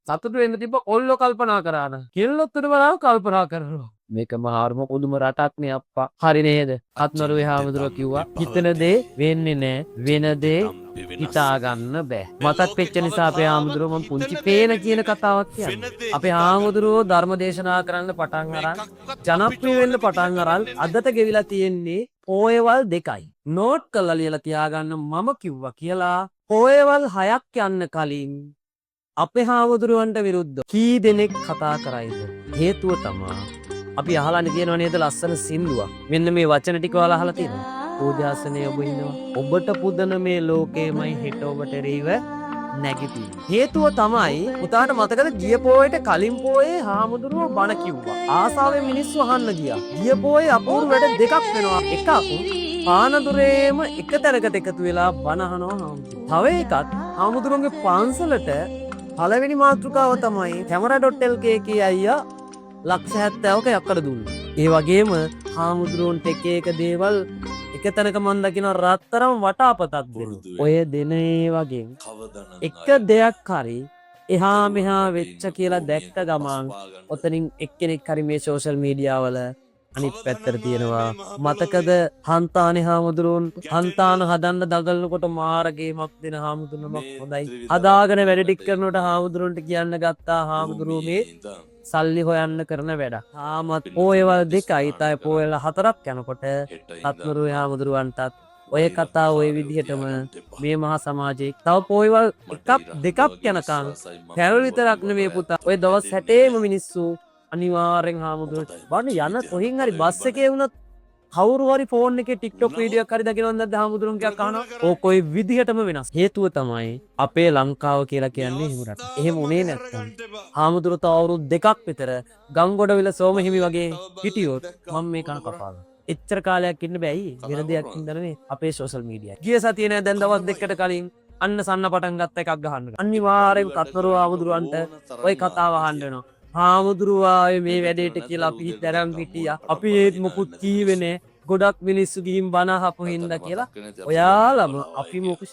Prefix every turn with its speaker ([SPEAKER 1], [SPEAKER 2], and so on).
[SPEAKER 1] සතුටු වෙන්න තිබ්බ කොල්ලෝ කල්පනා කරා නම්. කෙල්ලොත් උඩ බලාව කල්පනා කරනවා. මේක මහාර්ම පුදුම රටක් නේ අප්පා. හරි නේද? රත්නරුවේ හාමුදුරුවෝ කිව්වා හිතන දේ වෙන්නේ නෑ, වෙන දේ හිතා ගන්න බෑ. මතක් වෙච්ච නිසා අපේ හාමුදුරුවෝ මම පුංචි පේන කියන කතාවක් කියන්නේ. අපේ හාමුදුරුවෝ ධර්ම දේශනා කරන්න පටන් අරන් ජනප්‍රිය වෙන්න පටන් අරන් අදට ගෙවිලා තියෙන්නේ පෝයවල් 2යි. නෝට් කරලා ලියලා තියාගන්න මම කිව්වා කියලා පෝයවල් 6ක් යන්න කලින් අපේ හාමුදුරුවන්ට විරුද්ධ කී දෙනෙක් කතා කරයිද? හේතුව තමා අපි අහලානේ තියෙනව නේද ලස්සන සින්දුවක්. මෙන්න මේ වචන ටික ඔයාලා අහලා තියෙනවද? පූජාසනයේ ඔබ ඉන්නවා. ඔබට පුදන මේ ලෝකෙමයි හෙට ඔබට එරෙහිව නැගිටින්නේ. හේතුව තමයි පුතාට මතකද ගිය පොයේට කලින් පොයේ හාමුදුරුවෝ බණ කිව්වා. ආසාවෙන් මිනිස්සු අහන්න ගියා. ගිය පොයේ අපූර්ව වැඩ දෙකක් වෙනවා. එකක් පානදුරේම එක තැනකට එකතු වෙලා බණ අහනවා හාමුදුරුවෝ. තව එකක් හාමුදුරුවන්ගේ පන්සලට පළවෙනි මාතෘකාව තමයි camera.lk එකේ අයියා ලක්ෂ 70ක යක්කඩ දුන්නා. ඒ වගේම හාමුදුරුවන්ට එක එක දේවල් එක තැනක මන් දකිනවා රත්තරන් වටාපතක් දෙනවා. ඔය දෙන ඒ වගේ එක දෙයක් හරි එහා මෙහා වෙච්ච කියලා දැක්ක ගමන් ඔතනින් එක්කෙනෙක් හරි මේ සෝෂල් මීඩියා වල අනිත් පැත්තට තියෙනවා. මතකද හන්තානේ හාමුදුරුවන් හන්තාන හදන්න දඟලනකොට මාර ගේමක් දෙන හාමුදුරුවමක් හොඳයි. හදාගෙන වැඩ ටික කරනකොට හාමුදුරුවන්ට කියන්න ගත්තා හාමුදුරුවෝ මේ සල්ලි හොයන්න කරන වැඩ. තාමත් පෝයවල් 2යි තව පෝයවල් 4ක් යනකොට රත්නරුවේ හාමුදුරුවන්ටත් ඔය කතාව ඔය විදිහටම මේ මහා සමාජයේ තව පෝයවල් එකක් දෙකක් යනකම් පැරල් විතරක් නෙමෙයි පුතා. ඔය දවස් 60ේම මිනිස්සු අනිවාර්යෙන් හාමුදුරුවෝ බලන්න යන කොහෙන් හරි බස් එකේ වුණත් කවුරු හරි ෆෝන් එකේ TikTok video එකක් හරි දකිනවද නැද්ද හාමුදුරුවන්ගේ එකක් අහනවා. ඕක ඔය විදිහටම වෙනස්. හේතුව තමයි අපේ ලංකාව කියලා කියන්නේ එහෙම රටක්. එහෙම උනේ නැත්තම් හාමුදුරුවෝ තව අවුරුදු 2ක් විතර ගංගොඩවිල සෝමහිමි වගේ හිටියොත් මම මේ කන කපානවා. එච්චර කාලයක් ඉන්න බෑ අයියේ. වෙන දෙයක් හින්දා නෙමෙයි අපේ සෝෂල් මීඩියා. ගිය සතියේ නෑ දැන් දවස් 2කට කලින් අන්න සන්න පටන් ගත්ත එකක් ගහන්න. අනිවාර්යෙන් රත්නරුව හාමුදුරුවන්ට ඔය කතාව අහන්න වෙනවා. හාමුදුරුවෝ ආවේ මේ වැඩේට කියලා අපි දැනන් හිටියා. අපි ඒත් මොකුත් කීවේ නෑ. ගොඩක් මිනිස්සු ගිහින් බණ අහපු හින්දා කියලා ඔයාලම අපි මොකද